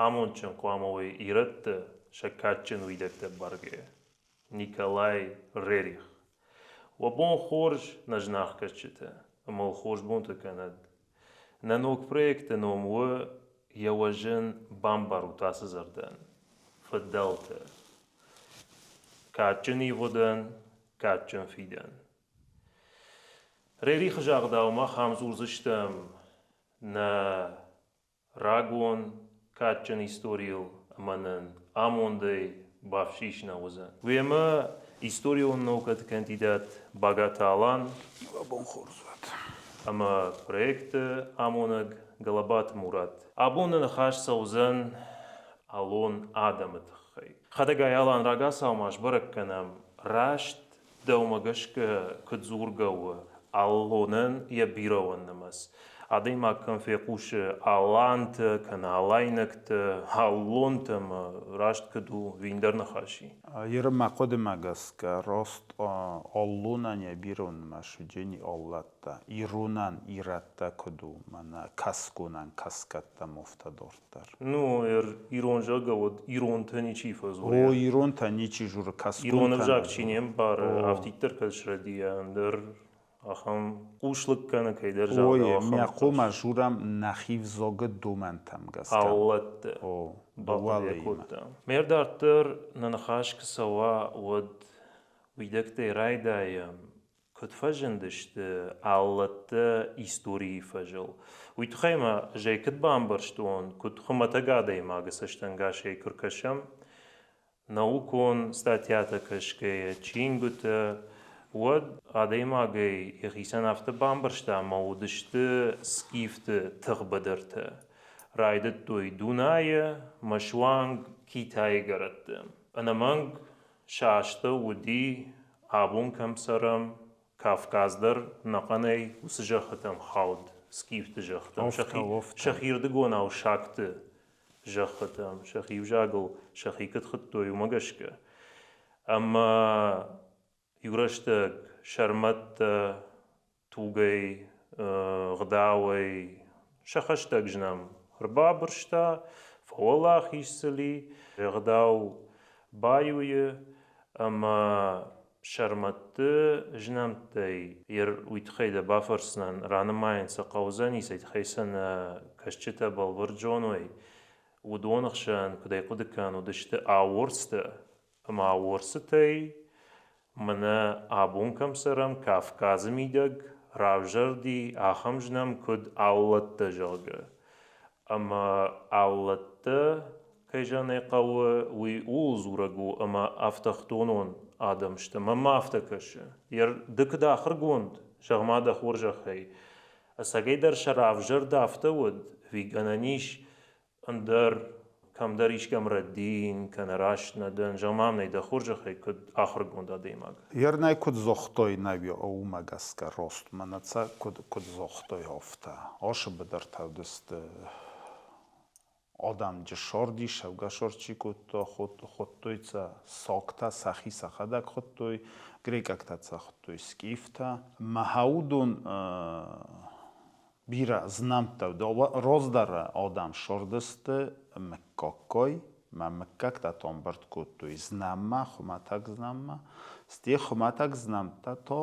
Амондджын хъуамӕ уой ирӕттӕ сӕ кадджын уидӕгтӕ бӕргӕ. Николай Рерих. Уӕ бон хорз, нӕ зынаргъ ӕмӕ уыл хорз бонтӕ кӕнӕд. Нӕ ног проекты ном у Йӕ уӕзын бамбарут ацы дзырдӕн. Фыдӕлтӕ. Кадджын ивгъуыдӕн, кадджын фидӕн. Рерихы загъдау мах ам дзурдзыстӕм нӕ рагон кадджын историйыл ӕмӕ нын амондӕй бафсис нӕ уыдзӕн. Уемӕ историон наукӕты кандидат Багаты Алан Иу бон хорз уӕд. Ӕмӕ проекты амонӕг Галабаты Мурат. Абон нӕ ныхас цӕудзӕн алон адӕмы тыххӕй. Хӕдӕгай Алан рагацау ма сбӕрӕг кӕнӕм, раст дӕумӕ гӕсгӕ куыд дзургӕ у аллонӕн йӕ бирӕон нымӕц? Адӕймаг кӕм фехъусы алантӕ кӕнӕ алайнӕгтӕ, аллонтӕ ӕмӕ раст куыд у, уый ӕндӕр ныхас и. Еры мӕ хъуыдымӕ гӕсгӕ, раст аллонӕн йӕ бирӕон нымӕц уыдзӕни аллӕттӕ, иронӕн ирӕттӕ куыд у, мӕнӕ кӕсгонӕн кӕсгӕттӕм афтӕ дарддӕр. Ну, ирон зӕгъгӕ, уӕд иронтӕ ничи фӕдзуры. О, иронтӕ ничи дзуры, кӕсгонтӕ. Ирон ӕвзаг чи не мбары, афтиддӕр кӕд срӕдийа, ӕндӕр ахӕм хъуслыг кӕны кӕйдӕр загъдау ахӕм. Ой, мӕ хъомӕ журам нӕхи взогы домӕнтӕм гӕсгӕ. Аллӕтты. О, бахъуыды кодта. Ме дарддӕр нӕ ныхас куы цӕуа, уӕд уидӕгтӕй райдайӕм. Куыд фӕзындысты аллӕттӕ историйы фӕзыл? Уый тыххӕй ма ӕз ӕй куыд бамбӕрстон, куыд хуымӕтӕг адӕймагы цӕстӕнгасӕй куы ркӕсӕм, наукон статьятӕ кӕсгӕйӕ, чингуытӕ, уӕд адӕймагӕй йӕхицӕн афтӕ бамбӕрста, ӕмӕ уыдысты скифты тыгъбыдыртӕ. Райдыдтой Дунайы мӕ суанг Китайы горӕтты. Ӕнӕмӕнг сӕ астӕу уыди, абон кӕм цӕрӕм, Кавказ дӕр ӕнӕхъӕнӕй уыцы зӕххытӕм хауд, скифты зӕххытӕм, сӕхирдыгонау сагты зӕххытӕм, сӕхи взагыл сӕхи куыд хуыдтой, уымӕ гӕсгӕ. Ӕмӕ иу рӕстӕг сӕрмӕттӕ тугӕй, гъдауӕй сӕ хӕстӕг знӕм ӕрбабырста, фӕуӕлахиз сыл и, ӕгъдау баиу и ӕмӕ сӕрмӕтты знӕмттӕй уый тыххӕй дӕ бафӕрсдзынӕн, ранымайын сӕ хъӕудзӕни, цӕй тыххӕй сӕ нӕ кӕсджытӕ бӕлвырд зоной, уыдоны хсӕн, куыд ӕй хъуыды кӕнын, уыдысты аорцтӕ ӕмӕ аорцытӕй мӕнӕ абон кӕм цӕрӕм, Кавказы мидӕг равзӕрди ахӕм знӕм, куыд аллӕттӕ, зӕгъгӕ. Ӕмӕ аллӕттӕ, кӕй зӕгъын ӕй хъӕуы, уый ууыл дзурӕг у, ӕмӕ автохтонон адӕм сты. Мӕнмӕ афтӕ кӕсы. Ды куыд ахуыргонд, зӕгъ-ма дӕ хорзӕхӕй, ӕцӕгӕйдӕр сӕ равзӕрд афтӕ уыд, ӕви гӕнӕн ис ӕндӕр кӕмдӕр искӕм рӕдийын кӕнӕ раст нӕ дӕн, зӕгъ-ма мын ӕй дӕ хорзӕхӕй, куыд ахуыргонд адӕймаг. Ернӕй куыд зогътой нӕ уымӕ гӕсгӕ рост мӕнӕ цӕ куыд зогътой афтӕ. Ашы быдыртӕ уыдысты адӕм джысорди, сӕвгӕсор чи кодта, хуыдтой цӕ сагтӕ, сӕхи сӕхӕдӕг хуыдтой, грекъӕгтӕ цӕ хуыдтой скифтӕ. Мӕ уыдон Бирӕ знӕмттӕ раздӕры адӕм сырдысты мыггаггай, мӕ мыггӕгтӕ та ӕмбырд кодтой знӕммӕ, хуымӕтӕг знӕммӕ. Стӕй хуымӕтӕг знӕмттӕ та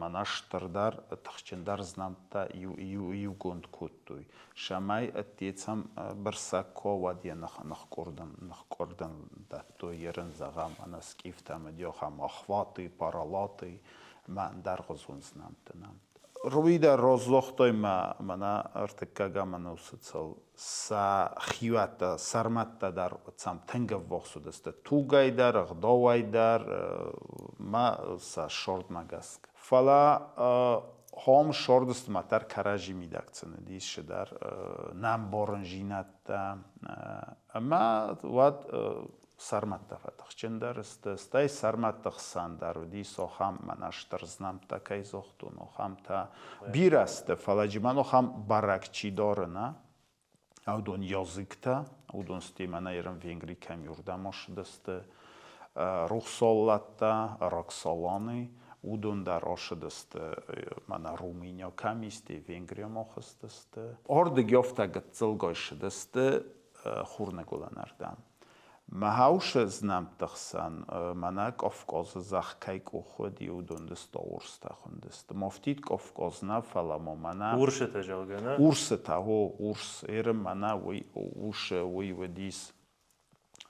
мӕнӕ стырдӕр, тыхджындӕр знӕмттӕ иугонд кодтой, цӕмӕй ӕддецӕм бырсӕг куы уа, уӕд йӕ ныхкъуырдын дӕттой ерын, зӕгъӕм, ӕнӕ скъифтӕ ӕмӕ ахӕм ахваты, паралаты ӕмӕ ӕндӕргъуызон знӕмтты нӕмттӕ. Руидӕ раздзогътой мӕ мӕнӕ ӕртыккӕгӕм ӕнусы цыл сӕ хиуӕттӕ, сӕрмӕттӕ дӕр сӕм тынг ӕввахс уыдысты тугӕй дӕр, ӕгъдауӕй дӕр мӕ сӕ сордмӕ гӕсгӕ. Фӕлӕ хом сордысты ма дӕр кӕрӕдзи мидӕг сын уыдис цыдӕр нӕмбарындзинӕдтӕ ӕмӕ уӕд Сӕрмӕттӕ фӕтыхджындӕр сты, стӕй сӕрмӕтты хсӕн дӕр уыдис ахӕм, мӕнӕ стыр знӕмттӕ кӕй загътон, ахӕмтӕ. Бирӕ сты, фӕлӕ джимӕн ахӕм бӕрӕг чи дары, нӕ, уыдон языктӕ, уыдон сты мӕнӕ ирон Венгри кӕм иуырдӕм ацыдысты, Рухсоллӕттӕ, Роксоланы, уыдон дӕр ацыдысты мӕнӕ Румыния кӕм исты, Венгриямӕ ахызтысты. Ардыг афтӕ гыццылгай ссыдысты. хурныгуылӕнӕрдӕм. Мӕхаусы знӕмтты хсӕн мӕнӕ Кавказы зӕхх кӕй къух уыди, уыдон дысты урстӕ хуындысты. Мофтид Кавказ нӕ, фӕлӕ мо мӕнӕ... Урсытӕ, зӕгъгӕ, нӕ? Урсытӕ, о, урс. Еры мӕнӕ уый усы уый уыдис,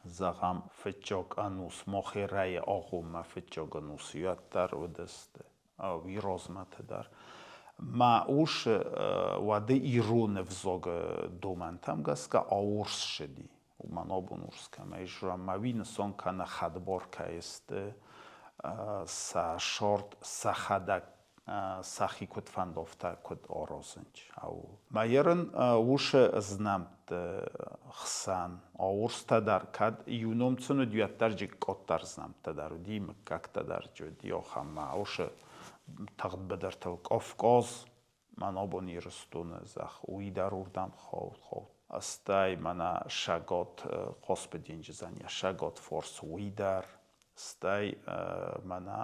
зӕгъӕм, фыццаг ӕнус, Мохерӕйы агъоммӕ фыццаг ӕнус уӕддӕр уыдысты. Уый розмӕты дӕр. Мӕ ус уӕды ирон ӕвзагы домӕнтӕм гӕсгӕ аурс ссыди. Уымӕн абон урс кӕмӕй зурӕм, мӕ уый нысан кӕны хӕдбар кӕй сты, сӕ сорт сӕхӕдӕг сӕхи куыд фӕнды, афтӕ куыд аразынц. Ау. Мӕ ерын усы знӕмтты хсӕн аурстӕ дӕр кӕд иу ном сын уыд, уӕддӕр къаддӕр знӕмттӕ дӕр уыди, мыггӕгтӕ дӕр уыди ахӕм. Мӕ усы тагъд быдыртыл Кавказ, мӕн абон Ирыстоны зӕхх, уый дӕр уырдӕм хауд. Стӕй мӕнӕ Сӕгат Хъоспы денджызӕн йӕ Сӕгат форс, уый дӕр. Стӕй мӕнӕ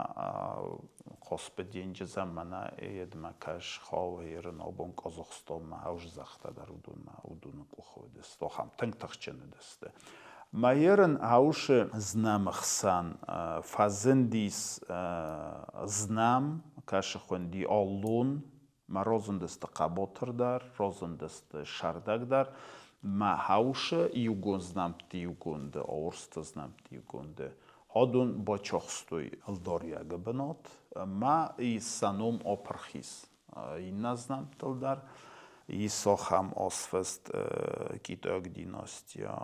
Хъоспы денджызӕн мӕнӕ едмӕ кӕс хауы ерын абон Къазахстонмӕ ӕвзӕгтӕ дӕр уыдонмӕ уыдоны къухы уыдысты, ахӕм тынг тыхджын уыдысты. Майерын аусы знӕмы хсӕн фӕзындис знӕм, кӕсы хуынди Аллон, мӕ розындысты хъӕботыр дӕр, розындысты сӕрдӕг дӕр, мӕ хаусы иугонд знӕмтты иугонды, аурсты знӕмтты иугонды. Адон бачахстой ӕлдариӕгы бынат, мӕ сӕ ном апырх ис иннӕ знӕмттыл дӕр. Ис ахӕм азфыст китайаг династийӕ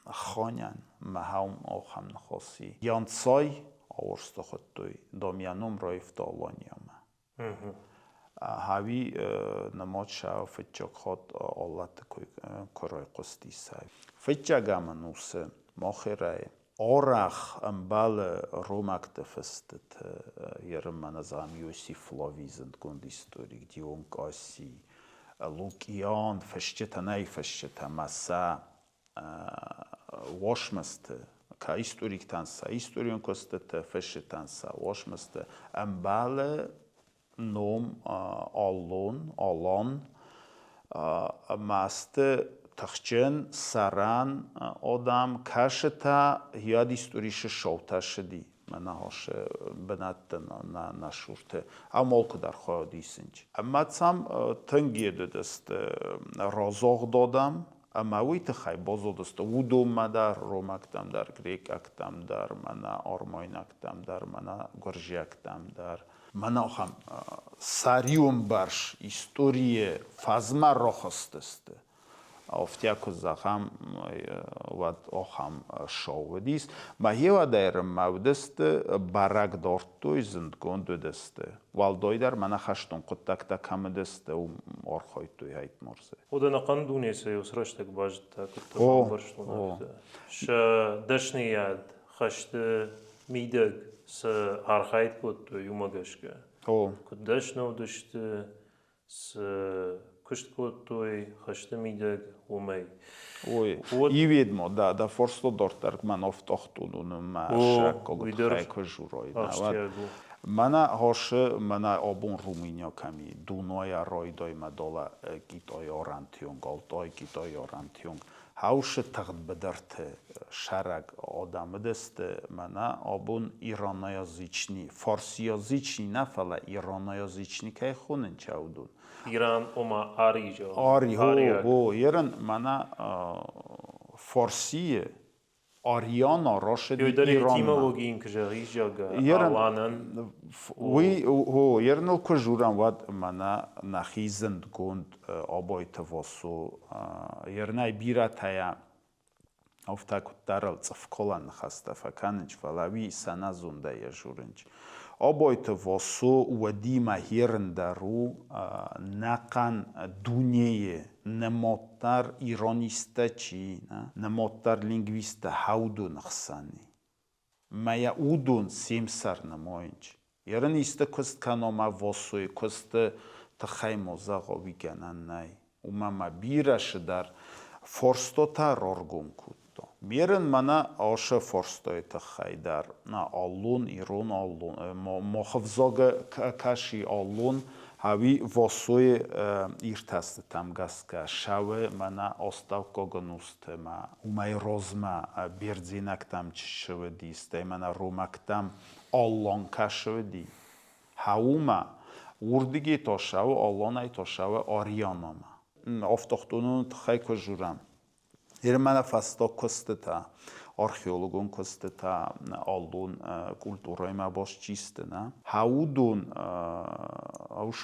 Ханӕн мӕ ахӕм ныхас и. Янцай аурсты хуыдтой, дам йӕ ном раивта Аланиямӕ. Хави нымад сӕ фыццаг хатт Аллаты куы райхъуыстис. Фыццаг ӕнусы Махерӕйы арӕх ӕмбӕлы ромӕгты фыстыты ерынмӕ зӕгъӕм Иосиф Флавий зындгонд историк Дион Кассий, Лукиан, фысджытӕ нӕй фысджытӕ ӕмӕ сӕ уосмӕсты, ка историктӕн сӕ историон куыстыты, фысджытӕн сӕ уосмӕсты ӕмбӕлы ном Аллон, Алан, ӕмӕ сты тыхджын, сӕрӕн адӕм, кӕсытӕ йӕд историсы шоутӕ ссыди мӕнӕ хосы бынӕтты нӕ сурты амал куыд ӕрхауди сынч. Ӕмӕ цӕм тынг едыдысты разагъд адӕм, ӕмӕ уый тыххӕй базыдысты уыдонмӕ дӕр, ромӕгтӕм дӕр, грекъӕгтӕм дӕр, мӕнӕ армайнӕгтӕм дӕр, мӕнӕ гуырдзиӕгтӕм дӕр. Мӕнӕ ахӕм сӕриуӕмбӕрц историйы фӕзмӕ рахызтысты. Афтӕ куы зӕгъӕм, уӕд ахӕм шоу уыдис. Мӕхиуӕдӕй рынмӕ уыдысты, бӕрӕг дардтой, зындгонд уыдысты. Уӕлдайдӕр мӕнӕ хӕстон хъуыддӕгтӕ кӕм уыдысты, уым архайдтой Хайтмурзы. Уыд ӕнӕхъӕн дуне сӕ уыцы рӕстӕг базыдта, куыддӕр бамбӕрстон, афтӕ. Сӕ дӕсныйад хӕсты мидӕг цы архайд кодтой, уымӕ гӕсгӕ. Куыд дӕсны уыдысты, цы куыст кодтой хӕсты мидӕг, уымӕй. Ой, иуедмо, да, да форсто дарддӕр мӕн офтохтун мӕ сӕккогут куы журой. Мӕнӕ хосы, мӕнӕ абон Румыния кӕми, Дунайа райдаймӕ дола Китай орантионг, Алтай Китай орантионг. Хаусы тыгъд быдырты сӕрӕг адӕм уыдысты, мӕнӕ абон ираноязычный, фарсиязычный нӕ, фӕлӕ ираноязычный кӕй хонынч, уыдон. Иран, ома Ари, Ари, о, о, ерын мӕнӕ фарсийы Ариана рашыди Иранмӕ. Этимологийын куы зӕгъис, зӕгъгӕ, Аланӕн. Уый, о, ерыныл куы журӕм, уӕд мӕнӕ нӕхи зындгонд Абайты Васо ерынӕй бирӕтӕ афтӕ куыддӕр цъыфкалӕн ныхӕстӕ фӕкӕнынц, фӕлӕ уый сӕнӕзондӕй журынц. Абайты Васо уӕдимӕ ерын дӕр у нӕхъӕн дунейы нымаддӕр иронисттӕ чи, нымаддӕр лингвисттӕ хӕудоны хсӕн. Мӕ уыдон се мсӕр нымайынц. Ерын исты куыст кӕна мӕ Васойы куысты тыххӕй ма зӕгъа, уый гӕнӕн нӕй. Уымӕ ма бирӕ цыдӕр форстотӕ раргом кодта. Мерын мӕнӕ ашы форстойы тыххӕй дӕр аллон, ирон аллон, мохы взагы кӕси аллон, Ӕви Вассойы иртӕстытӕм гӕсгӕ ссӕуы мӕнӕ астӕуккаг ӕнусты ма уымӕй размӕ бердзенӕгтӕм чи ссыуыди, стӕй мӕнӕ ромӕгтӕм аллон кӕсыуыди. Хӕуымӕ уырдыгӕй та ссӕуы аллонӕй та ссӕуы Арианамӕ. Автохтонон тыххӕй куы дзурӕм, Мӕнӕ фӕстаг куыстытӕ, археологон куыстытӕ, аллон культурӕимӕ баст чи сты, нӕ? Уыдон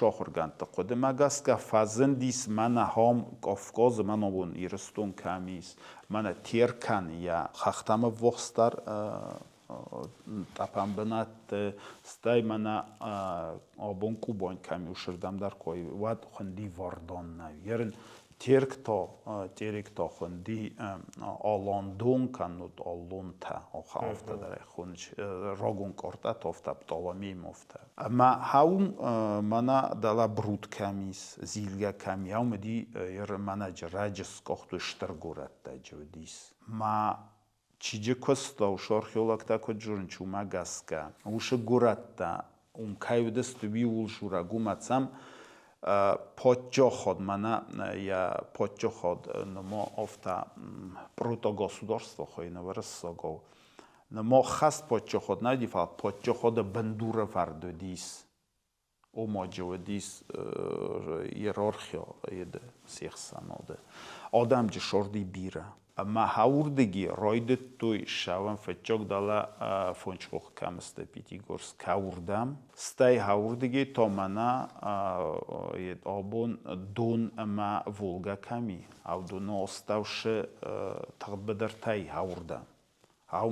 ахуыргӕндты хъуыдымӕ гӕсгӕ фӕзындис мӕнӕ ахӕм Кавказы, мӕнӕ абон Ирыстон кӕм ис, мӕнӕ Теркӕн йӕ хӕхтӕм ӕввахсдӕр тъӕпӕн бынӕтты, стӕй мӕнӕ абон Кубань кӕм ис, уырдӕм дӕр кой, уӕд хуынди Вардан нӕ. Ерын Терк та, Терек та хуынди Аландон кӕннод Аллонтӕ, афтӕ дӕр ӕй хонынц, рагон къортӕ афтӕ, Птоломейм афтӕ. Ӕмӕ хауым мӕнӕ дӕлӕ Брут кӕм ис, Зилгӕ кӕм и, ам уыди мӕнӕ раджы скъахтой стыр горӕттӕджы уыдис. Ма Чиджы куыста, уыцы археологтӕ куыд дзурынц, уымӕ гӕсгӕ. Уыцы горӕттӕ уым кӕй уыдысты, уый ууыл дзурӕг у, ӕмӕ сӕм подчоход, мӕнӕ йӕ подчоход нымо афтӕ протогосударство хуыйны уырыссагау. Нымо хӕст подчоход нӕ уыди, фӕлӕ подчоходы бындурӕвӕрд уыдис. Омаджы уыдис иерархия се хсӕнады. Адӕмджы сорди бирӕ. Ӕмӕ хӕуырдыги райдыдтой ссӕуӕн фыццаг дӕлӕ Фончхох кӕм сты, Пятигорск, хӕуырдӕм. Стӕй хӕуырдыги та мӕнӕ абон Дон ӕмӕ Волгӕ кӕм и, Аудоны астӕу сы тыгъд быдыртӕй хӕуырдӕм. Ау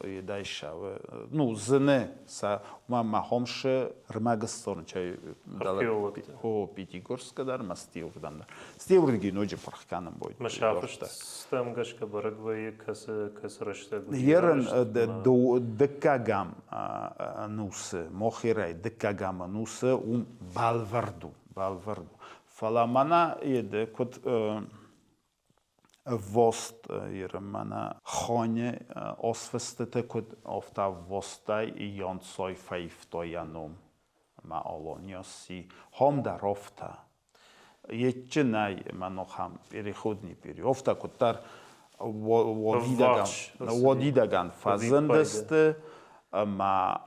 едайшавы ну зыны сӕ ма махомшы рмӕгыстон чай Археологтӕ. О, Пятигорскы дӕр ма Стеурдӕм дӕр. Стеурдыги ноджы пырх кӕнын бой. Мӕ сафыстӕм гӕсгӕ бӕрӕг вӕййы, кӕцы кӕцы рӕстӕг уыди Ерын арӕзт дыккӕгӕм ӕнусы, Мохерӕй дыккӕгӕм ӕнусы уым бӕлвырд у, бӕлвырд у. Фӕлӕ мӕнӕ еды куыд Ӕввост мӕнӕ Хони осфыстыты куыд афтӕ ӕввостӕй ионцой фӕивтой йӕ ном. Ӕмӕ Алонио сси хом дӕр офтӕ. Етчы нӕй мӕнохӕм переходный период. Офтӕ куыддӕр уодидӕгӕн фӕзындысты ӕмӕ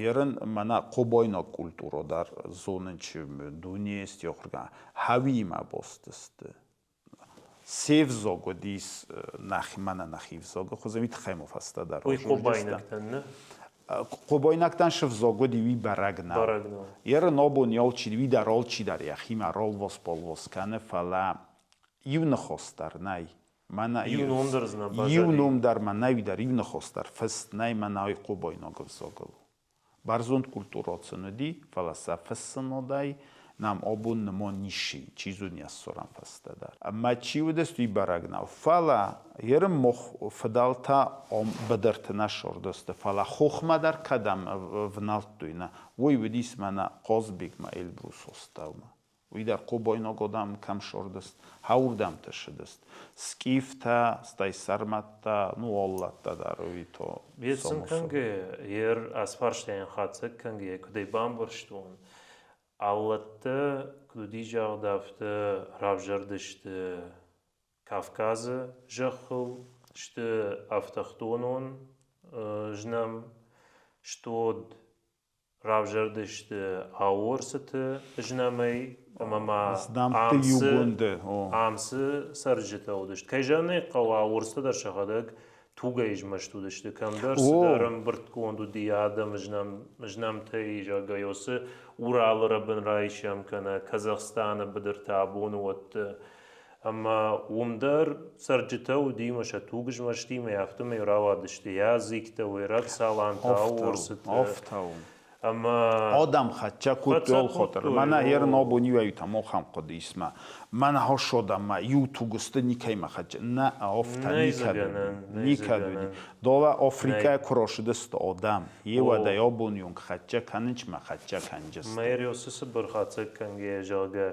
ерын мӕнӕ хъобойнаг культура дӕр зонын чи дуне стехургӕ хӕуимӕ бостысты. Се взог уыдис нӕхи, мӕнӕ нӕхи взогы хуызӕн, уый тыххӕй ма фӕстӕдӕр. Уый хъобайнӕгтӕн, нӕ? Хъобайнӕгтӕн се взог уыди, уый бӕрӕг нӕу. Бӕрӕг нӕу. Ерын абон алчи, уый дӕр алчидӕр йӕхимӕ ралвос-балвос кӕны, фӕлӕ иу ныхас дӕр нӕй. Мӕнӕ иу ном дӕр дзы нӕ баззади. Иу ном дӕр ма нӕй, уый дӕр иу ныхас дӕр фыст нӕй мӕнӕ ай хъобайнаг ӕвзагыл. Бӕрзонд культурӕ сын уыди, фӕлӕ сӕ фыссынадӕй нӕм абон нымон ницы, чи зоны, ссарӕм фӕстӕдӕр. Ӕмӕ чи уыдысты, уый бӕрӕг нӕу. Фӕлӕ ерын мох фыдӕлтӕ ам быдырты нӕ ссардысты, фӕлӕ хохмӕ дӕр кӕдӕм ӕвнӕлдтой, нӕ, уый уыдис мӕнӕ Хъазбегмӕ, Эльбрусы астӕумӕ. Уый дӕр хъобайнаг адӕм кӕм сырдыст, хӕуырдӕмты ссыдыст. Скъифтӕ, стӕй сӕрмӕттӕ, ну аллӕттӕ дӕр уый то. Ецын кӕнгӕ, ер ацы фарстайӕн хатдзӕг кӕнгӕ, куыд ӕй бамбӕрстон, аллӕттӕ куыд уыди загъд, афтӕ равзӕрдысты Кавказы зӕххыл, сты автохтонон знӕм, стод равзӕрдысты аорсыты знӕмӕй ӕмӕ ма Знӕмтты иугонды. Ам цы цӕрджытӕ уыдысты. Кӕй зӕгъын ӕй хъӕуы, аорсытӕ дӕр сӕхӕдӕг тугӕй змӕст уыдысты. Кӕмдӕр цыдӕр ӕмбырдгонд уыди адӕмы знӕмтӕй, зӕгъгӕ, уыцы Уралы рӕбын райсӕм кӕнӕ Казахстаны быдыртӕ абоны уӕтты. Ӕмӕ уым дӕр цӕрджытӕ уыди ӕмӕ сӕ туг змӕстимӕ, афтӕмӕй рауадысты язиктӕ, уӕраг салантӕ, аорсытӕ. Ӕфтау. Ӕмӕ Адӕм хӕццӕ кодтой олхотыр. Мӕнӕ ерын абон иуӕй-иутӕм ахӕм хъуыды ис мӕ. Мӕнӕ хосодам ма иу тугысты никӕймӕ хӕццӕ. Нӕ, афтӕ никӕд уыди. Никӕд уыди. Долӕ Африкӕйӕ куы рацыдысты адӕм, еуӕдӕй абон онг хӕццӕ кӕнынч мӕ хӕццӕ кӕнджысты. Мэр уыцы цыбыр хатдзӕг кӕнгӕйӕ, зӕгъгӕ,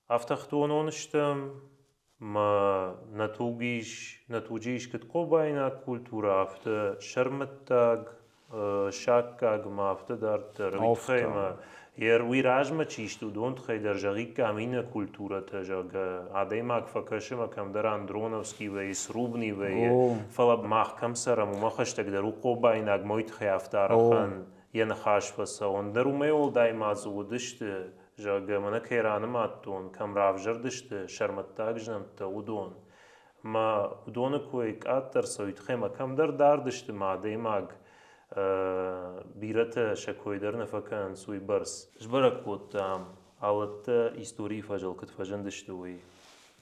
Автохтонон стӕм, ма нӕ туг ис, нӕ туджы ис куыд хъобайнаг культурӕ, афтӕ сӕрмӕттаг, саккаг ма афтӕ дарддӕр. Уый тыххӕй ма Ер уый размӕ чи сты, уыдон тыххӕй дӕр зӕгъиккам иннӕ культурӕтӕ, зӕгъгӕ, адӕймаг фӕкӕсы ӕмӕ кӕмдӕр Андроновский вӕййы, Срубный вӕййы, фӕлӕ мах кӕм цӕрӕм, уымӕ хӕстӕгдӕр у хъобайнаг, мой тыххӕй афтӕ арӕхӕн йӕ ныхас фӕцӕуы. Ӕндӕр уымӕй уӕлдай ма дзы уыдысты, зӕгъгӕ, мӕнӕ кӕй ранымадтон, кӕм равзӕрдысты сӕрмӕттаг знӕмттӕ, уыдон. Мӕ уыдоны кой къаддӕр цӕуы, тыххӕй мӕ кӕмдӕр дард сты, мӕ адӕймаг бирӕтӕ сӕ кой дӕр нӕ фӕкӕнынц уыйбӕрц. Сбӕрӕг кодтам, алӕттӕ историйы фӕзыл куыд фӕзындысты, уый.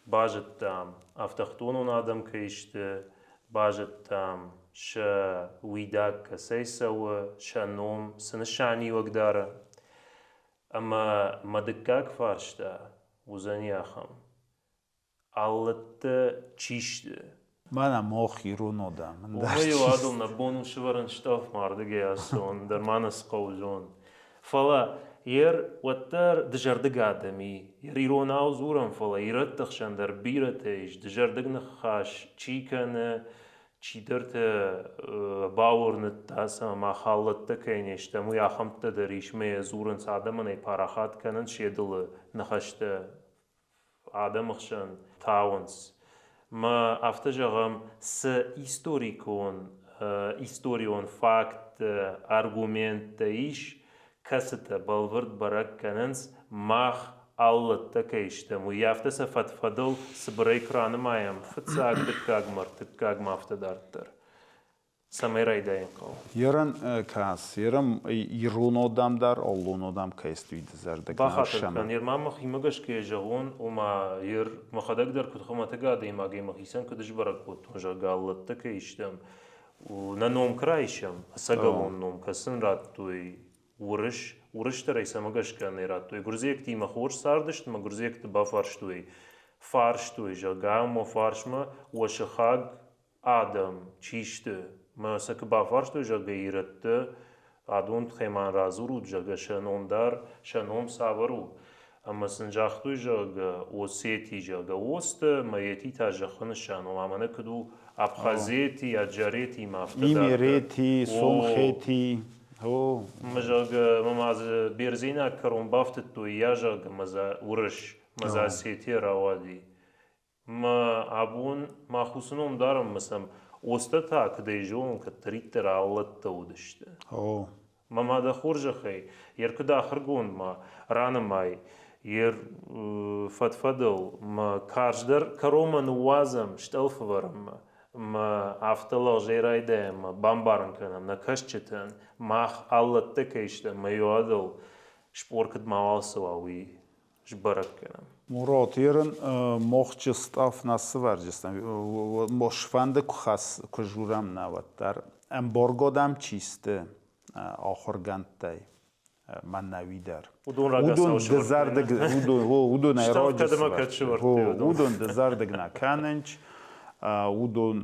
Базыдтам, автохтонон адӕм кӕй сты, базыдтам, сӕ уидаг кӕцӕй цӕуы, сӕ ном цы нысаниуӕг дары. Ӕмӕ мӕ дыккаг фарста уыдзӕни ахӕм. Аллӕттӕ чи сты? Мӕнӕ мох ирон одӕм. Уымӕй адыл нӕ бон у сывӕрын стъӕлф мардыгӕй ацӕуын дӕр ма нӕ цы хъӕуы зон. Фӕлӕ ер уӕддӕр дызӕрдыг адӕм и. Ер иронау дзурӕм, фӕлӕ ирӕтты хсӕн дӕр бирӕтӕ ис, дызӕрдыг ныхас чи кӕны, чидӕртӕ бауырныдта сӕ ӕмӕ халлӕттӕ кӕй не стӕм, уый ахӕмттӕ дӕр ис, мӕ дзурынц адӕмӕн ӕй парахат кӕнынц се дылы ныхӕстӕ адӕмы хсӕн тауынц. Мӕ афтӕ зӕгъӕм, цы историкон, историон факттӕ, аргументтӕ ис, кӕцытӕ бӕлвырд бӕрӕг кӕнынц, мах аллӕттӕ кӕй стӕм, уый афтӕ сӕ фӕд-фӕдыл цыбырӕй куы ранымайӕм фыццаг, дыккаг мӕ ӕртыккаг ма афтӕ дарддӕр. Цӕмӕй райдайын хъӕуы? Ерын кӕс, ерын ирон одам дӕр, оллон одам кӕстуй дызӕрдыг. Бахатыр кӕн, ер ма мӕхимӕ гӕсгӕ зӕгъон, ома ер мӕхӕдӕг дӕр куыд хуымӕтӕг адӕймагӕй мӕхицӕн куыд сбӕрӕг кодтон, зӕгъгӕ, аллӕттӕ кӕй стӕм, нӕ ном куы райсӕм, ӕцӕгӕлон ном, кӕцы нын радтой уырыс, уырыс дӕр ӕй цӕмӕ гӕсгӕ нӕ радтой. Гуырдзиӕгтимӕ хорз цардысты ӕмӕ гуырдзиӕгты бафарстой, фарстой, зӕгъгӕ, мӕ фарсмӕ уӕ сыхаг адӕм чи сты? Мӕ сӕ куы бафарстой, зӕгъгӕ, ирӕттӕ, адон тыххӕй ма радзурут, зӕгъгӕ, сӕ ном дӕр, сӕ ном цавӕр у? Ӕмӕ сын загътой, зӕгъгӕ, Осети, зӕгъгӕ, Осты ӕмӕ Ети та зӕххы нысан у, ӕмӕ нӕ куыд у Абхазети, Аджарети ма афтӕ дарддӕр. Имерети, Сомхети, о. Мӕ, зӕгъгӕ, мӕ ма дзы бердзейнаг кӕрон бафтыдтой, йа, зӕгъгӕ, мӕ дзы уырыс, мӕ дзы Осетия рауади. Мӕ абон мах уыцы ном дарӕм ӕмӕ сӕм Остӕ та, куыд ӕй зонын, кӕддӕриддӕр аллӕттӕ уыдысты. О. Мӕ ма дӕ хорзӕхӕй, йе ркуыд ахуыргонд ма ранымай, йе фӕд-фӕдыл мӕ карздӕр кӕронмӕ ныууадзӕм стъӕлфӕвӕрынмӕ, мӕ афтӕ лӕгъзӕй райдайӕм ӕмӕ бамбарын кӕнӕм нӕ кӕсджытӕн, мах аллӕттӕ кӕй стӕм, мӕ иуадыл спор куыд мауал цӕуа, уый сбӕрӕг кӕнӕм. Мурат, ерын мохчы стъаф нӕ сывӕрджыстӕм, мошфӕнды куы хӕс, куы журӕм нӕ уӕддӕр. Ӕмборгодӕм чи сты ахуыргӕндтӕй, мӕнӕуи дӕр. Уыдон рагацау дызӕрдыг, уыдон ӕрӕджы уыдон дызӕрдыг нӕ кӕнынч, уыдон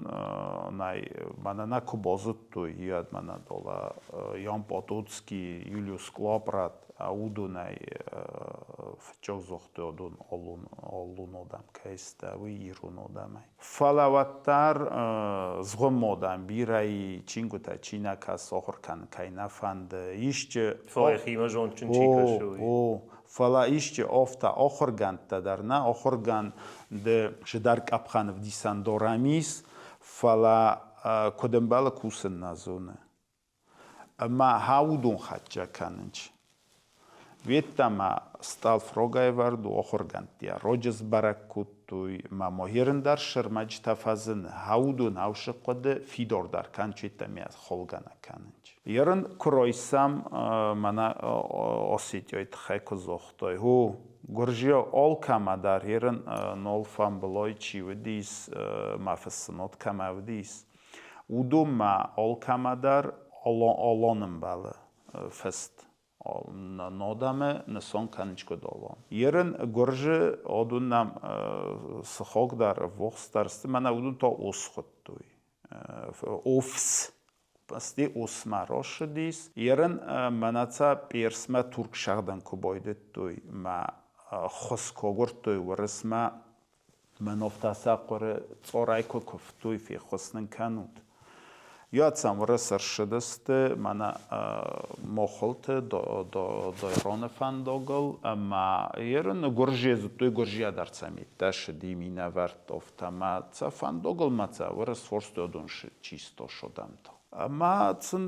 нӕй, мӕнӕ нӕ куы базыдтой, иӕд мӕнӕ дола Ян Потоцкий, Юлиус Клапрат, уыдонӕй фыццаг загътой уыдон аллон адӕм кӕй сты, уый ирон адӕмӕй. Фӕлӕ уӕддӕр згъуыммӕ адӕм бирӕ чингуытӕ чи нӕ кӕсы, ахуыр кӕнын кӕй нӕ фӕнды, исчи... Фӕлӕ йӕхимӕ зондджын чи кӕсы, уый. О, фӕлӕ исчи афтӕ ахуыргӕндтӕ дӕр нӕ ахуыргӕнды зыдӕр къӕпхӕны вдисӕндорӕм ис, фӕлӕ куыд ӕмбӕлы кусын нӕ зоны. Ӕмӕ уыдон хӕццӕ кӕнынц. Веддӕмӕ стъӕлф рогӕвӕрд у ахуыргӕндтӕ роджы сбӕрӕг кодтой, ӕмӕ ма ерын дӕр сӕрмӕджытӕ фӕзыны. Уыдон аусы хъуыды фидардӕр кӕнчетӕ холгӕнӕ кӕнынц. Ерын куы райсӕм, мӕнӕ Осетияйы тыххӕй куы загътай, о, гуырдзиаг алкӕмӕ дӕр ерын нол фамбылой чи уыдис, ма фыссынот кӕмӕ уыдис, уыдонмӕ алкӕмӕ дӕр алан ӕмбӕлы фыст. Нодамӕ нысан кӕнынц куыд алан. Ерын гуырзы адон нӕм сыхаг дӕр, ӕввахс дӕр сты, мӕнӕ уыдон та ос хуыдтой. Офс Сте осмӕ рацыдис. Ерын мӕнӕ цӕ Персмӕ турк сӕгъдӕн куы байдыдтой мӕ ххуыс куы агуырдтой уырысмӕ, мӕ нофта сӕ хъуыры цъорӕй куы куывтой, феххуыс нын кӕнут. Йӕцам уырыс ӕрсыдысты мӕнӕ Мохылты Дойроны фӕндагыл ӕмӕ ерын гуырдзыйы зыдтой гуырдзиа дӕр цӕмиттӕ сыди минӕвӕртты ӕмӕ цӕ фӕндагыл ма цӕ уырыс форстодон чисто содӕмтыл. Ӕмӕ сын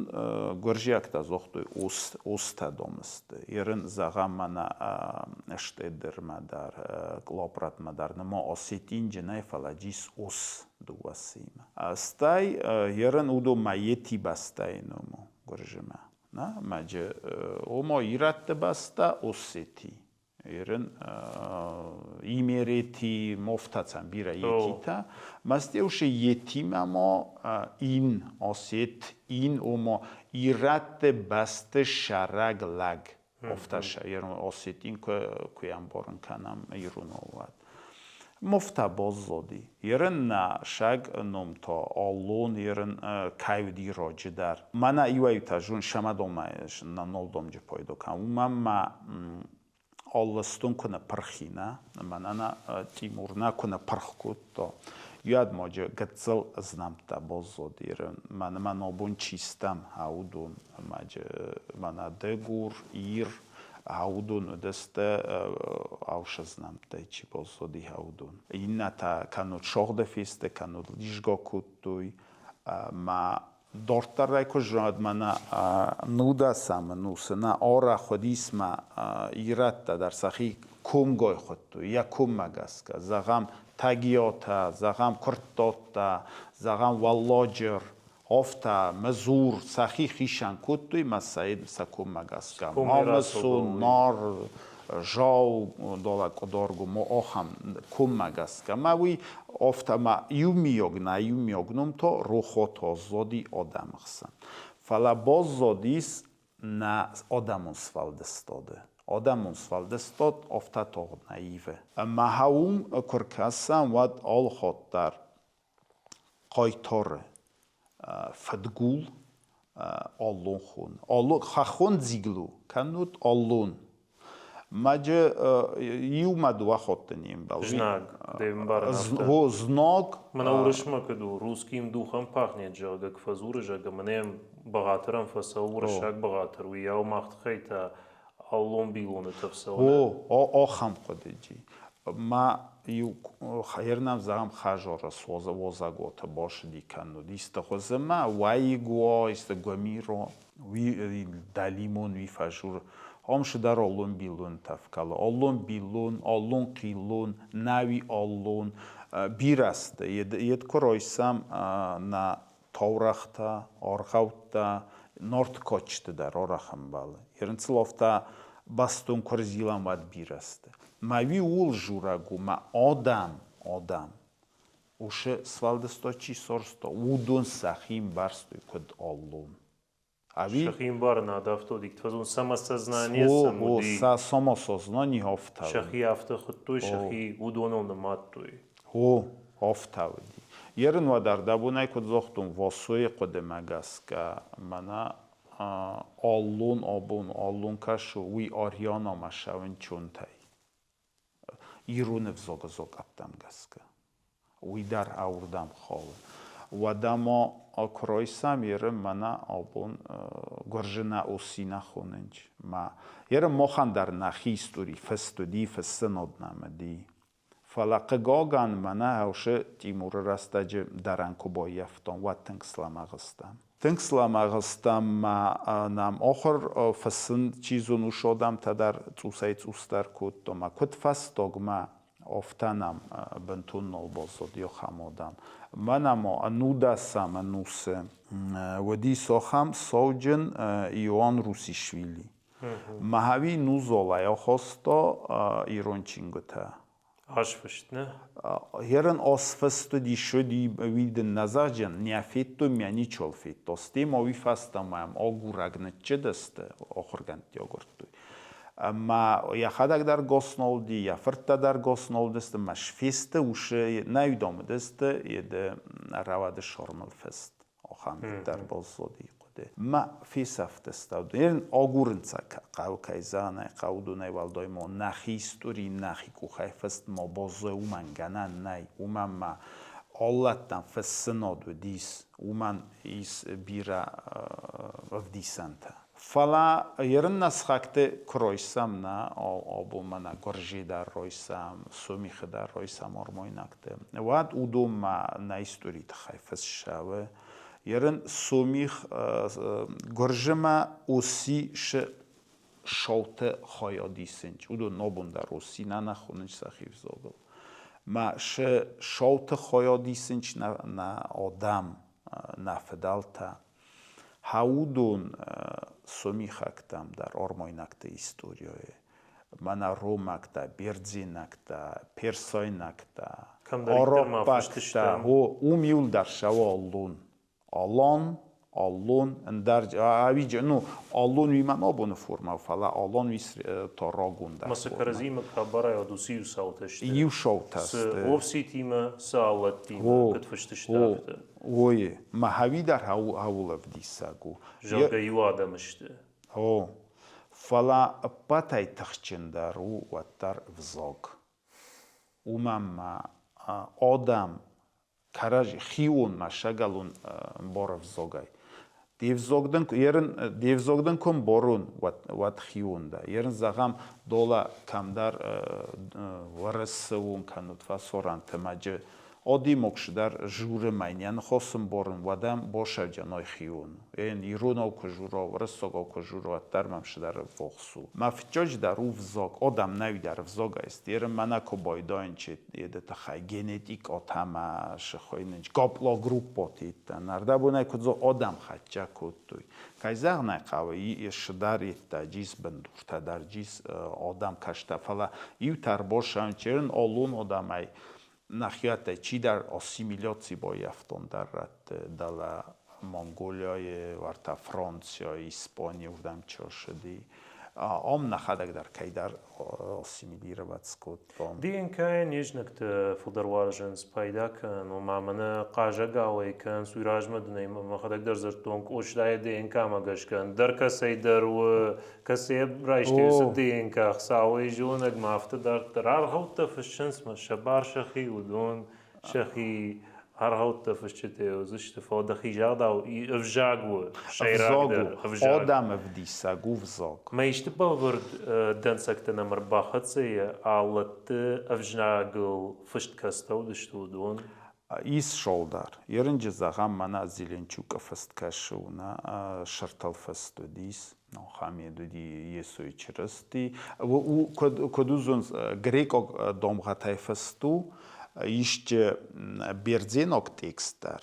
гуырдзиӕгтӕ загътой устӕ домысты. Ерын зӕгъӕм мӕнӕ Штедермӕ дӕр, Клопратмӕ дӕр ныма осетинджы нӕй, фӕлӕ джис ус дыууӕ симӕ. Стӕй ерын уыдонмӕ Йети бӕстӕйы ном у гуырдзымӕ. Нӕ, мӕджы ома ирӕтты бӕстӕ Осети. Ерын Имерети мофтацан бирӕ йетитӕ. Мастеушы йетимӕ ма ин, осет, ин, ома ирӕтты бӕсты сӕрӕг лӕг. Офташа ерон осетин куы ӕмбарын кӕнӕм иронау уӕд. Мофта баззади. Ерын нӕ саг ном та аллон ерын кӕй уыди раджы дӕр. Мӕнӕ иуӕй-иутӕ зон сӕмӕдонмӕ нӕ нолдомджы пайда кӕн. Уымӕн ма аллыстон куы нӕ пырхи, нӕ? Мӕнӕ нӕ Тимур нӕ куы нӕ пырх кодта. Уӕд-маджы гыццыл знӕмттӕ баззад ерын. Мӕнӕ мӕ нобон чи стӕм, уыдон. Маджы мӕнӕ Дыгур, Ир, уыдон уыдысты ӕхсӕз нӕмттӕй чи баззади, уыдон. Иннӕтӕ кӕннод сагъды фесты, кӕннод лизгӕ кодтой. Ма дарддӕр куы зонад, мӕнӕ нудӕсӕм ӕнусы нӕ арӕх уыдис ма ирӕттӕ дӕр сӕхи комгай хуыдтой, йӕ коммӕ гӕсгӕ. Зӕгъӕм, Тӕгиатӕ, зӕгъӕм, Куырттатӕ, зӕгъӕм, Уӕлладжыр. Афтӕ мызур сӕхи хицӕн кодтой мӕ сӕ коммӕ гӕсгӕ. Мамысон, Нар, Жау, далӕ Къуыдаргом, ахӕм коммӕ гӕсгӕ. Мӕ уый афтӕ ма иумиаг нӕ иумиаг ном та Рохот аззади адӕмы хсӕн. Фӕлӕ баззадис нӕ адӕмон сфӕлдыстады. Адӕмон сфӕлдыстад афтӕ тагъд нӕ ивы. Ӕмӕ уым куы ркӕсӕм, уӕд алыхатт дӕр хъайтары фыдгул аллон хон. Аллон, хӕххон дзиглу, кӕннод аллон. Маджы иумӕ дыууӕ хатты не мбӕлы. Знаг, де мбарын афтӕ. О, знаг. Мӕнӕ уырысмӕ куыд у, русским духом пахнет, зӕгъгӕ, куы фӕдзуры, зӕгъгӕ, мӕнӕ йӕм бӕгъатырӕн фӕцӕуы уырыссаг бӕгъатыр, уыйау мах тыххӕй та аллон-биллоны тӕф цӕуы. О, ахӕм хъуыдыджи. Ма иу хӕрнӕм зӕгъӕм хӕзоры возаготы бошыди кӕннод исты хуызы ма уӕйыг уа, исты гуымиро, уи дӕлимон уи фӕжур. Ом шыдар оллон-биллон тӕф калы. Оллон-биллон, оллон-хъиллон, науи оллон. Бирӕ сты. Ед куы райсӕм нӕ таурӕгътӕ, аргъӕуттӕ, Нарты кадджыты дӕр арӕх ӕмбӕлы. Ерынцыловтӕ бӕстон куы ӕрзилӕм, уӕд бирӕ сты. Мӕ уый ууыл дзурӕг у, мӕ адӕм, адӕм, усы сфӕлдыста чи сарӕзта, уыдон сӕхи ӕмбӕрстой куыд аллон. Ӕви? Сӕхи ӕмбарын адавтой, фӕзун самосознание сӕм уыди. Сӕ самосознание афтӕ. Сӕхи афтӕ хуыдтой, сӕхи уыдоныл нымадтой. О, афтӕ уыди. Ерын уӕд ӕрдӕбонӕй куыд загътон, Васойы хъуыдымӕ гӕсгӕ мӕнӕ аллон абон аллон кӕсы, уый Арианамӕ ссӕуын чонтӕй. Ирон ӕвзагы закъӕттӕм гӕсгӕ. Уый дӕр ауырдӕм хауы. Уӕдӕ ма куы райсӕм еры мӕнӕ абон гуырзы нӕ осина хонынч. Ма еры махӕн дӕр нӕхи истори фыст уыди, фыссынад нӕм уыди. Фӕлӕ, хъыгагӕн, мӕнӕ Ӕусы Тимуры рӕстӕджы дӕрӕн куы баййӕфтон, уӕд тынг слӕмӕгъ стӕм. Тынг слӕмӕгъ стӕм ма нӕм ахуыр фыссын чи зоны, уыцы адӕмтӕ дӕр цъусӕй-цъусдӕр кодтам. Ӕмӕ куыд фӕстагмӕ, афтӕ нӕм бынтон нал баззад ахӕм адӕм. Мӕнӕ ма ӕнудӕсӕм ӕнусы уыдис ахӕм сауджын Иоанн Русишвили. Махави нузолай ахаста ирон чингуытӕ. Азфыст, нӕ? Ерын азфыст уыди, уыди, уый дын нӕ зӕгъджын, нӕ федтой, мӕ ничол федтой. Стӕй ма уый фӕстӕ мӕм агурӕг ныччыдысты, ахуыргӕндтӕ агуырдтой. Ӕмӕ йӕхӕдӕг дӕр госнолди, йӕ фырттӕ дӕр госнолдысты, мӕ сфесты усы нӕ уыдомыдысты, еды рауады сормыл фыст. Ахӕм дӕр баззади хъуыды. Мӕ фесӕфтыстӕ. Агурынц хъӕуы кӕй зӕгъын хъӕуы, уыдонӕй уӕлдай ма нӕхи истори нӕхи къухӕй фыст ма баззайа, уымӕн гӕнӕн нӕй. Уымӕн ма Аллӕттӕн фыссынад уыдис, уымӕн ис бирӕ ӕвдисӕнтӕ. Фӕлӕ ерын нӕ сыхӕгты куы райсӕм, нӕ абон мӕнӕ Гуырджи дӕр райсӕм, Сомихы дӕр райсӕм армайнӕгты, уӕд уыдонмӕ нӕ историйы тыххӕй фыссӕуы. Ерын Сомих Гуырджымӕ оси шы шоуты хайад исынч. Уыдон нобон дӕр оси нӕ нӕ хонынч сӕхи взагыл. Мӕ шы шоуты хайад исынч нӕ адӕм, нӕ фыдӕлтӕ. Хӕудон сомихӕгтӕм дӕр ормойнӕгты историйы, мӕнӕ ромӕгтӕ, бердзенӕгтӕ, персайнӕгтӕ, араббӕгтӕ, уым иуылдӕр сӕуы аллон. Алан, аллон, ӕндӕр ӕви ну, аллон уый мӕн абоны формӕ, фӕлӕ алан уый та рагондӕр. Ма сӕ кӕрӕдзимӕ хабарӕй уыцы иу цаутӕ сты. Иу цаутӕ сты. Цы офситимӕ, цы аллӕттимӕ, куыд фыст сты, афтӕ. Ой, мӕ хӕуи дӕр хӕуыл ӕвдисӕг у. Зӕгъгӕ, иу адӕм сты. О, фӕлӕ ӕппӕтӕй тыхджындӕр у уӕддӕр ӕвзаг. Уымӕн ма адӕм кӕрӕдзи хион ма сӕгӕлон ӕмбор ӕвзагӕй. Де взаг дын, ерын, де взаг дын куы ӕмбарон, уӕд, уӕд хион дӕ. Ерын зӕгъӕм, дола кӕмдӕр Уӕрӕсе уон кӕнут фӕсорӕнты мӕджы Одимок дӕр журы мӕнӕн хосын борын, уӕдӕм босӕвджӕной хион. Ен иронау куы журо, уырыссагау куы журо, уӕддӕр мӕм сыдӕр ӕввахс у. Мӕ фыццаджы дӕр у взаг, одӕм нӕуи дӕр взагӕй стеры, мӕнӕ куы байдайын еды тыххӕй генетикъотӕ мӕ сыхойнынч, гаплогруппотеттӕ. Нардӕбонӕй куыд дзо одӕм хӕццӕ кодтой. Кӕй зӕгъын ӕй хъӕуы, сыдӕр йедтӕ джис бындуртӕ дӕр джис одӕм кӕстӕ, фӕлӕ иу тӕрбосӕн черын олон одӕмӕй нӕхиуӕттӕй чидӕр ассимиляци баййӕфтон дӕр рӕтты дӕлӕ Монголияйы, уӕртӕ Францияйы, Испанийы уырдӕм чи ӕрцыди. Ам нӕхӕдӕг дӕр кӕйдӕр ассимилировать скодтам. ДНК-йӕ не знӕгтӕ фылдӕр уарзынц пайда кӕнын, ома мӕнӕ хъазӕгауӕй кӕнынц, уый размӕ дын ӕй мӕхӕдӕг дӕр дзырдтон, Къостайы ДНК-мӕ гӕсгӕ ӕндӕр кӕцӕйдӕр у, кӕцыйӕ райстой уыцы ДНК, Хуыцауӕй зонӕг ма афтӕ дарддӕр. Аргъӕуттӕ фыссынц мӕ сӕ бар сӕхи, уыдон сӕхи аргъӕуттӕ фысджытӕ уыдзысты, фӕлӕ дӕхи загъдау ӕвзаг у сӕйрагдӕр ӕвзаг. Адӕм ӕвдисӕг у взаг. Мӕ исты бӕлвырд дӕнцӕгтӕ нӕм ӕрбахӕццӕ и, аллӕтты ӕвзагыл фыст кӕцытӕ уыдысты, уыдон? Ис шолдар. Ерынджы зӕгъӕм, мӕнӕ Зеленчукы фыст кӕсы, нӕ сыртыл фыст уыдис. Мухаммед уыди Йесойы Чырысти. Куыд уыдзон грекъаг домгъӕтӕй фыст у, исчи бердзенаг текст дӕр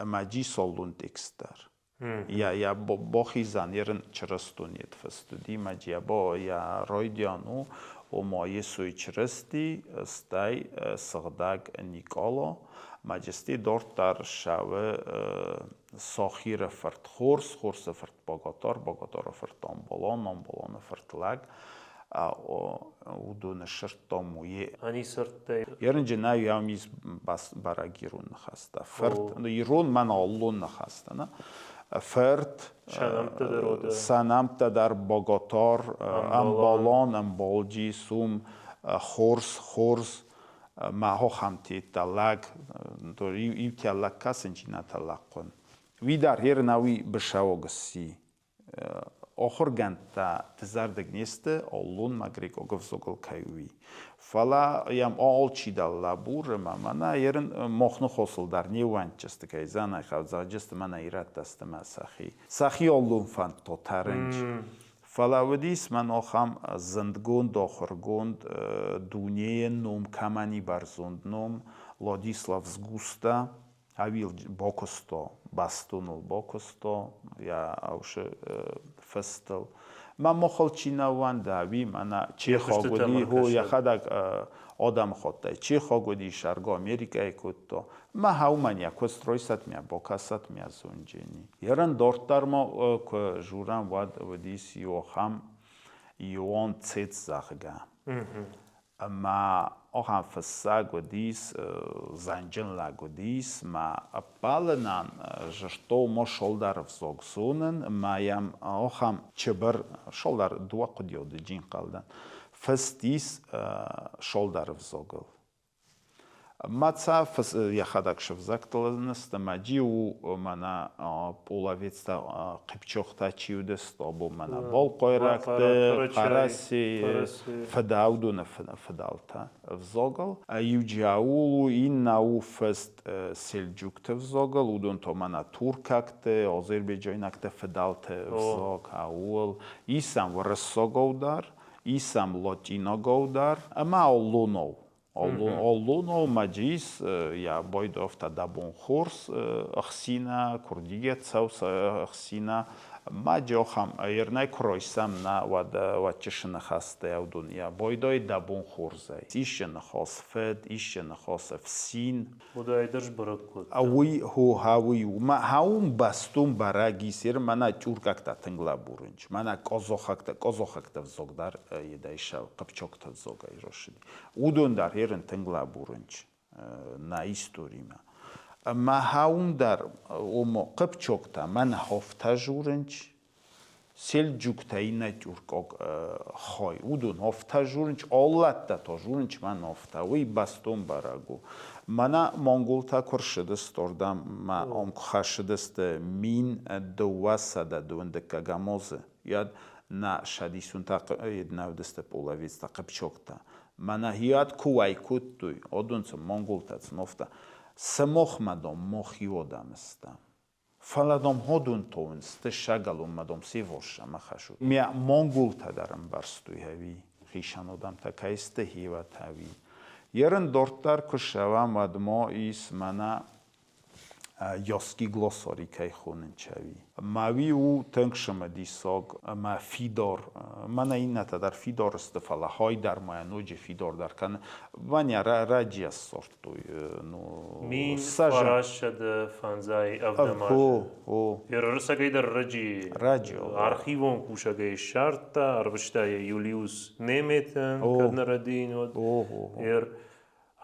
ӕмӕ джисолдон текст дӕр. Йӕ бахизӕн ерын чырыстон йед фыст уыди, ӕмӕ йӕ райдиан у, ома Йесойы Чырысти, стӕй сыгъдӕг Никъала, Маджести дарддӕр ссӕуы Сохиры фырт Хорс, Хорсы фырт Богатор, Боготоры фырт Омболон, Омболоны фырт Лӕг. Уыдоны сырдтом у. Ани сырдтӕй? Ерынджы нӕ йӕм ис бӕрӕг ирон ныхӕстӕ. Фырт, ирон мӕн аллон ныхӕстӕ, нӕ? Фырт, сӕ нӕмттӕ дӕр Боготор, Ӕмбалон, Ӕмбалджи, Сум, Хорс, Хорз, Мӕ хохӕмтетта лӕг, иутӕ лӕг кӕсын чи нӕ лӕгхъуын. Уый дӕр ерынауи бысӕуӕг сси. Ахуыргӕндтӕ дызӕрдыг не сты, аллонмӕ грекъаг ӕвзагыл кӕй уый. Фӕлӕ йӕм алчидӕр лӕбуры мӕ мӕнӕ ерын мах ныхосыл дӕр не ууӕндджысты, кӕй зӕнӕй хъӕвдзӕгджысты мӕнӕ ирӕттӕ сты мӕ сӕхи. Сӕхи аллон фӕндто тӕрынч. Фӕлӕ уыдис мӕн ахӕм зындгонд ахуыргонд, дунейы ном кӕмӕн и бӕрзонд ном, Владислав Згуста, ӕви бакуыста, бӕстоныл бакуыста йӕ ӕвсы фыстыл. Мӕ мохыл чи нӕ уӕнды, ӕви мӕнӕ чехаг уыди, хо йӕхӕдӕг адӕмыхаттӕй чехаг уыди, сӕргӕ Америкӕйы кодта. Мӕ хӕумӕн йӕ куыст райсӕт мӕ бакӕсӕт мӕ зонджени. Ерын дарддӕр ма куы журӕм, уӕд уыдис иу ахӕм Иоанн Цец, зӕгъгӕ. Ӕмӕ ахӕм фыссӕг уыдис, зӕнджын лӕг уыдис, мӕ ӕппӕлынӕн зырдтон мо шолдары взог зонын, ӕмӕ йӕм ахӕм чыбыр шолдар дыууӕ хъуыдыйы джинхъӕлдӕн фыст ис шолдары взогыл. Маца йӕхӕдӕг сывзӕгтыл нысты, мӕ джи у мӕнӕ половецтӕ хъипчохтӕ чи уыдысты, абон мӕнӕ балхъайрӕгты, Хъӕрӕсейы, фыдӕудоны фыдӕлтӕ взагыл. Иу джиаул у, иннӕ у фыст сельджукты взагыл, уыдон та мӕнӕ туркӕгты, азербайджайнӕгты фыдӕлты взаг аул. Ис ӕм уырыссагау дӕр, ис ӕм латинагау дӕр ӕмӕ аллонау. Аллонау маджис я бойдофта дабон хорз ӕхсина, курдиге цӕу ӕхсина. Маджохам ернай куройсам на уӕд уӕдчысы ныхӕстӕ уыдон я бойдой дабон хорзӕй. Исче ныхас фыд, исче ныхас ӕфсин. Уыдай дӕр сбӕрӕг кодта. Уый хо хауый у. Ма хаум бӕстон бӕрӕг ис, ер мӕнӕ тюркӕгтӕ тынг лӕбурынч. Мӕнӕ къозохӕгтӕ, къозохӕгтӕ взог дӕр едайша хъыпчоктӕ взогӕй росыди. Уыдон дӕр ерын тынг лӕбурынч нӕ историмӕ. Ӕмӕ хаум дӕр омо хъыпчоктӕ мӕнӕ хофтӕ журынч, Сельджуктӕ иннӕ тюркаг хай. Уыдон афтӕ журынч, аллӕттӕ та журынч мӕн афтӕ. Уый бӕстон бӕрӕг у. Мӕнӕ монголтӕ куы рцыдысты ардӕм, мӕ ам куы хӕссыдысты 1222 азы, уӕд нӕ сӕдисунтӕ нӕ уыдысты половецтӕ, хъыпчоктӕ. Мӕнӕ уӕд куы уӕй кодтой, адон сын монголтӕ сын афтӕ, сымахмӕ, дам, мах иу адӕм стӕм. Фӕлӕ дам ходун товын стыссӕгӕлонмӕ дам севосса мӕхӕсут. Мӕ монголтӕ дӕр ӕмбӕрстой ӕви, хицӕн адӕмтӕ кӕй сты хивӕт ӕви. Ерын дарддӕр куы ссӕуӕм, уӕд ма ис мӕнӕ Яски глоссари кӕй хонынч ӕви. Мӕ уый у тынг цымыдисаг ӕмӕ фидар. Мӕнӕ иннӕтӕ дӕр фидар сты, фӕлӕ хай дӕр ма йӕ ноджы фидардӕр кӕны. Ваня раджы ссардтой. Ну, 1995 азы. Ерысӕгӕй дӕр раджы раджы архивон кусӕгӕй ссардта, ӕрвыста йӕ Юлиус Неметӕн, кӕд нӕ рӕдийын, уӕд.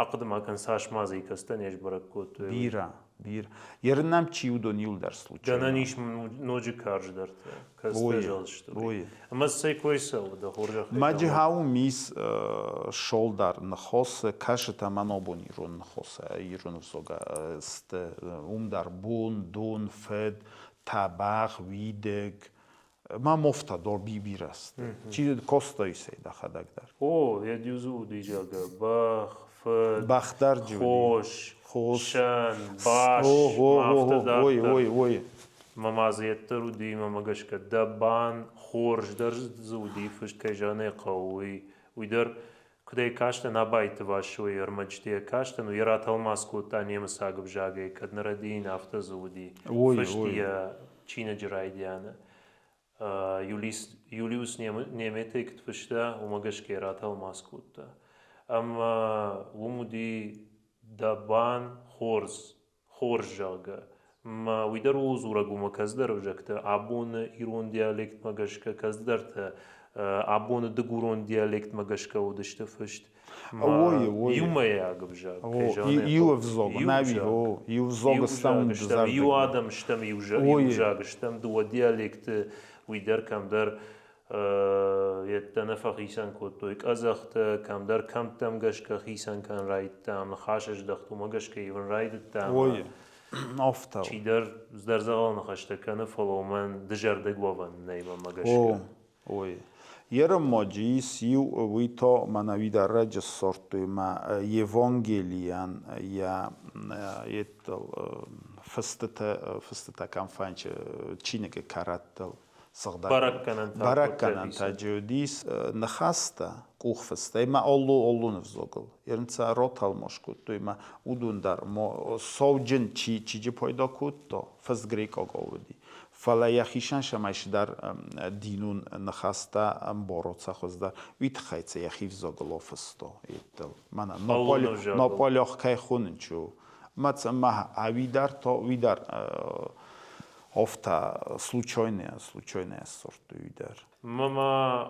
Ахъуыды ма кӕн, цас ма дзы кӕцытӕ не сбӕрӕг кодтой. Бирӕ, бирӕ. Ерын нӕм чи уыдон иуылдӕр случай. Гӕнӕн ис ноджы карздӕртӕ, кӕцытӕ зӕлдзысты. Ӕмӕ цӕй кой цӕуы, дӕ хорзӕхӕй? Маджихау мис шолдар ныхосы, кӕсытӕ мӕн абон ирон ныхосы, ирон взога сты. Уым дӕр бон, дон, фыд, тӕбӕгъ, уидыг, Ма мофта дор бирӕ сты. Чи Костойсӕй дӕхӕдӕг дӕр. О, йӕ дюзы уыди, зӕгъгӕ, бӕх, фыд, бӕх дӕр хос, хос, сӕн, бас, афтӕ дарддӕр. Ой, ой, ой. Мӕ ма дзы йеддӕр уыди, мӕмӕ гӕсгӕ, дӕ бан хорз дӕр дзы уыди фыст, кӕй зӕгъын ӕй хъӕуы, уый, уый дӕр куыд ӕй кастӕн Абайты Вассойы ӕрмӕджыты йӕ кастӕн, уый ратӕлмац кодта немыцаг ӕвзагӕй, кӕд нӕ рӕдийын, афтӕ дзы уыди фыст йӕ чиныджы райдианы. Юлиус Неметӕй куыд фыста, уымӕ гӕсгӕ йӕ ратӕлмац кодта. Ӕмӕ уым уыди Дабан хорз, хорз, зӕгъгӕ. Мӕ уый дӕр ууыл дзурӕг у, мӕ кӕцыдӕр ӕвзӕгтӕ абоны ирон диалектмӕ гӕсгӕ, кӕцыдӕртӕ абоны дыгурон диалектмӕ гӕсгӕ уыдысты фыст. Ой, ой. Иумӕйаг ӕвзаг. Иу ӕвзаг, нӕ о, иу ӕвзаг стӕм. Иу адӕм стӕм, иу ӕвзаг стӕм, дыууӕ диалекты, уый дӕр кӕмдӕр йедтӕ нӕ фӕхицӕн кодтой къӕдзӕхтӕ, кӕмдӕр кӕмттӕм гӕсгӕ хицӕн кӕнын райдыдтам, ныхасыздӕхт уымӕ гӕсгӕ ивын райдыдтам. Ой, афтӕ. Чидӕр дӕр дзӕгъӕл ныхӕстӕ кӕны, фӕлӕ уымӕн дызӕрдыг уӕвӕн нӕй мӕнмӕ гӕсгӕ. О, ой. Ерыммаджы ис иу, уый та мӕнӕ уый дӕр раджы ссардтой мӕ Евангелийӕн йӕ еттыл фыстытӕ, фыстытӕ кӕм фӕнчы чиныгы кӕрӕттыл. Сыгъдӕг бӕрӕггӕнӕнтӕ уыдис ныхӕстӕ къухфыстӕй ма оллу оллу нывзогыл. Ерынца роталмош кодтой ма уыдон дӕр сауджын чи чиджы пайда кодта, фыст грекъагау уыди. Фӕлӕ йӕхицӕн сӕмӕй дӕр динон ныхӕстӕ ӕмбароца хуыздӕр, уый тыххӕй цы йӕхи взагыл афыста еттыл. Мӕнӕ Наполеох кӕй хонынч у. Ма ӕви дӕр то уый дӕр Афтӕ случайная, случайная сортты уый дӕр. Мӕ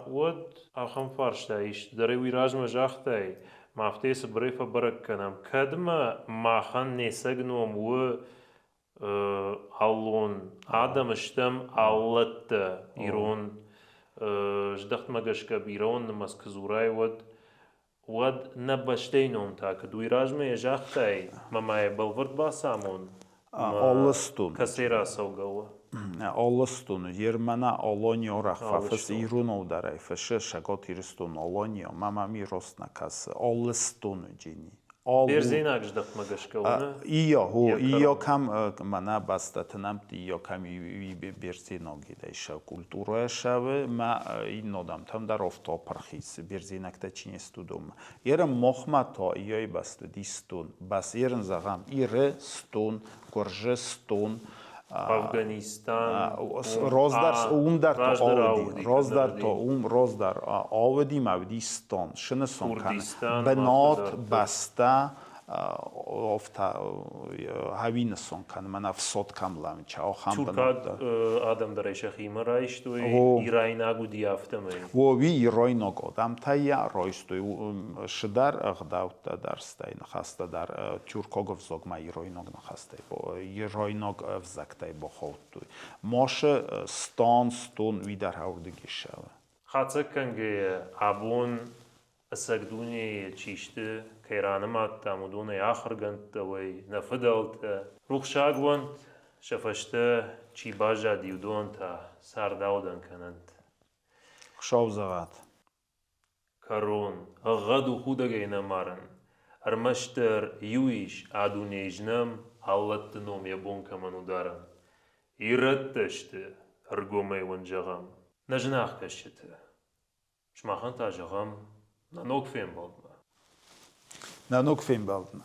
уӕд ахӕм фарста ис, дӕр уый размӕ загътай, ма афтӕ цыбырӕй фӕбӕрӕг кӕнӕм. Кӕд ма махӕн не цӕг ном у аллон адӕм стӕм аллӕттӕ ирон здӕхтмӕ гӕсгӕ бирӕон нымӕц куы дзурай, уӕд. Уӕд нӕ бӕстӕйы ном та куыд уый размӕ йӕ загътай, мӕ ма йӕ бӕлвырд бацамон, Алыстон. Кӕцӕй рацӕугӕ у? Алыстон. Ермана Алонио рахфафыс иронау дӕр ӕй фыссы Цӕгат Ирыстон Алонио, мӕ мӕм ирост нӕ кӕсы. Алыстон джини. Бердзенаг здӕхтмӕ гӕсгӕ уыны? Ио, ио кӕм мӕнӕ бӕстӕты нӕмтты ио кӕм бердзенагидӕй сӕ культурӕ сӕвы, мӕ иннодӕмтӕм дӕр офтопырхиц бердзенӕгтӕ чи не сты, уыдонмӕ. Ерын мохмӕ та иой бӕсты дистон, бӕс ерын зӕгъӕм Ирыстон, Гуырдзыстон, Афганистан, Роздӕр уым дӕр то ауди, роздӕр то уым роздӕр ауди ма уыди стон, сынысон кӕны. Бынат, бӕстӕ, офта хӕвинысон кӕны, мӕнӕ фсот кӕм лӕмча, ахӕм Тюркаг адӕм дӕр ӕй сӕхимӕ райстой, ирайнаг уыди афтӕмӕй. О, уый ирайнаг адӕмтӕ йӕ райстой, сыдӕр ӕгъдӕуттӕ дӕр, стӕй ныхӕстӕ дӕр тюркаг ӕвзагмӕ ирайнаг ныхӕстӕй ирайнаг ӕвзӕгтӕй бахаудтой. Машы стан, стон уый дӕр ӕрдыги ссӕуы. Хатдзӕг кӕнгӕйӕ, абон ӕцӕг дунейы чи сты, кӕй ранымадтам, уыдонӕй ахуыргӕндтӕ уой, нӕ фыдӕлтӕ. Рухсаг уӕнт, сӕ фӕстӕ чи баззади, уыдон та цардаудӕн кӕнӕнт. Хуыцау зӕгъӕд. Кӕрон, ӕгъгъӕд у худӕгӕй нӕ марын. Ӕрмӕстдӕр иу ис, а дунейы знӕм, аллӕтты ном йӕ бон кӕмӕн у дарын. Ирӕттӕ сты, ӕргомӕй уын зӕгъӕм. Нӕ зынаргъ кӕсджытӕ, сымахӕн та зӕгъӕм нӕ ног фембӕлдмӕ. Нӕ ног фембӕлдмӕ.